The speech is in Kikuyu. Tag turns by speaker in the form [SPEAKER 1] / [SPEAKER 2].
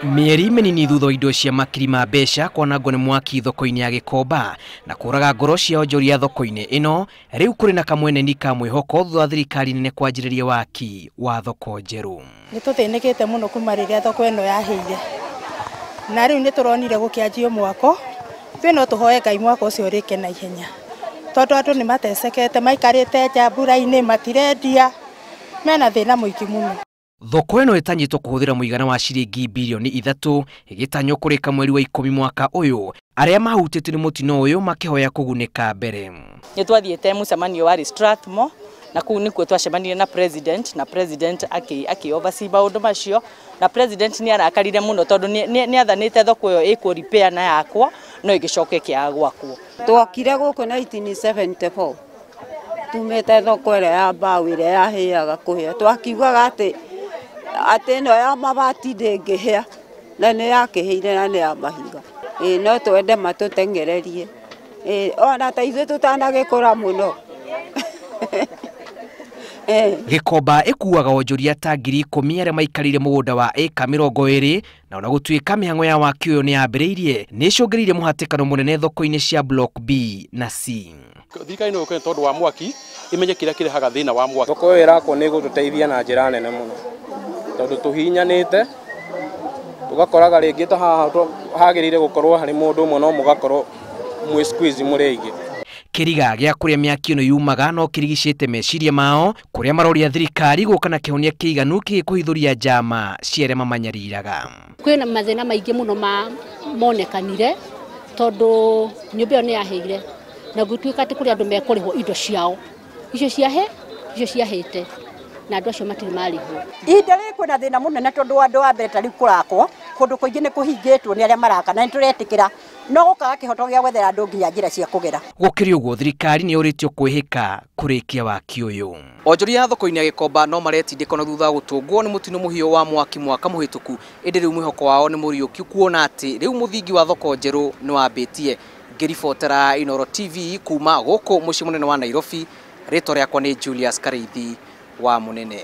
[SPEAKER 1] Mĩeri mĩnini thutha wa indo cia makiri ma mbeca kwanangwo nĩ mwaki thoko-inĩ ya Gĩkomba na kũraga ngoro cia onjoria thoko-inĩ ĩno, rĩu kũrĩ na kamweneni ka mwĩhoko thutha wa thirikari nene kwanjĩrĩria waki wa thoko njerũ.
[SPEAKER 2] Nĩ tũthĩnĩkĩte mũno kuma rĩrĩa thoko ĩno yahĩire, na rĩu nĩ tũronire gũkĩanjio mwako. Ithuĩ no tũhoe Ngai mwako ũcio ũrĩke na ihenya, tondũ andũ nĩ matecekete, maikarĩte nja mbura-inĩ, matirendia, mena thĩna mũingĩ mũno.
[SPEAKER 1] Thoko ĩno ĩtanyĩtwo kũhũthĩra mũigana wa ciringi birioni 3 ĩgĩtanywo kũrĩka mweri wa 10 mwaka ũyũ. Arĩa mahutĩtio nĩ mũtino ũyũ makĩhoya kũgunĩka mbere.
[SPEAKER 3] Nĩ twathiĩte mũcemanio wa Strathmore na kũu nĩkuo twacemanirie na president, na president akĩ oversee maũndũ macio, na president nĩ arakarire mũno tondũ nĩ athanĩte thoko ĩyo ĩkwo repair na yakwo no ĩgĩcoka ĩkĩaga gwakwo.
[SPEAKER 4] Twakire gũkũ 1974 tumĩte thoko ĩrĩa ya mbaũ ĩrĩa yahĩaga kũhĩa, twakiugaga atĩ ĩno ya mabati ndĩngĩhĩa na nĩ yakĩhĩire na nĩ ya mahiga. No twende matũteng'ererie, ona ta ithuĩ tũtanagĩkũra mũno.
[SPEAKER 1] Gĩkomba ĩkuaga onjoria ta 10,000 arĩa maikarĩire mũgũnda wa ĩka 20, na ona gũtuĩka mĩhang'o ya waki ũyũ nĩ yambĩrĩirie, nĩ ĩcũngĩrĩirie mũhatĩkano mũnene thoko-inĩ cia Block B na C.
[SPEAKER 5] Thirikari no ĩũke tondũ wa mwaki ĩmenye kĩrĩa kĩrehaga thĩna wa mwaki.
[SPEAKER 6] Thoko ĩyo ĩrakwo nĩ ĩgũtũteithia na njĩra nene mũno, tondũ tũhihinyanĩte tũgakoraga rĩngĩ ta haha hagĩrĩire gũkorwo harĩ mũndũ ũmwe no mũgakorwo mwĩ squeeze mũrĩ aingĩ.
[SPEAKER 1] Kĩriga gĩa kũrĩa mĩaki ĩno yumaga no kĩrigicĩte meciria mao, kũrĩa maroria thirikari gũka na kĩhonia kĩiganu gĩkũhithũria njama cia arĩa mamanyariraga.
[SPEAKER 7] Kwĩna mathĩna maingĩ mũno monekanire tondũ nyũmba ĩyo nĩ yahĩire na gũtuĩka atĩ kũrĩ andũ mekũrĩhwo indo ciao icio ciahĩte na andũ acio matirĩ marĩhwo.
[SPEAKER 8] Ihinda rĩrĩ kwĩna thĩna mũnene tondũ andũ a mbere ta rĩu kũrakwo kũndũ kũingĩ nĩ kũhingĩtwo nĩ arĩa maraka, na nĩ tũretĩkĩra no gũkaga kĩhoto gĩa gwethera andũ nginya njĩra cia kũgera.
[SPEAKER 1] Gũkĩrĩ ũguo thirikari nĩ yũrĩtio kwĩhĩka kũrĩkia waki ũyũ. Onjoria thoko-inĩ ya Gĩkomba no maretindĩkwo na thutha wa gũtũngwo nĩ mũtino mũhiũ wa mwaki mwaka mũhĩtũku, ĩndĩ rĩu mwĩhoko wao nĩ mũriũkiu kuona atĩ rĩu mũthingi wa thoko njerũ nĩ wambĩtie. Ngĩribotera Inooro TV kuma gũkũ mũciĩ mũnene wa Nairobi, rĩtwa rĩakwa nĩ Julius Karĩithi wa Mũnene.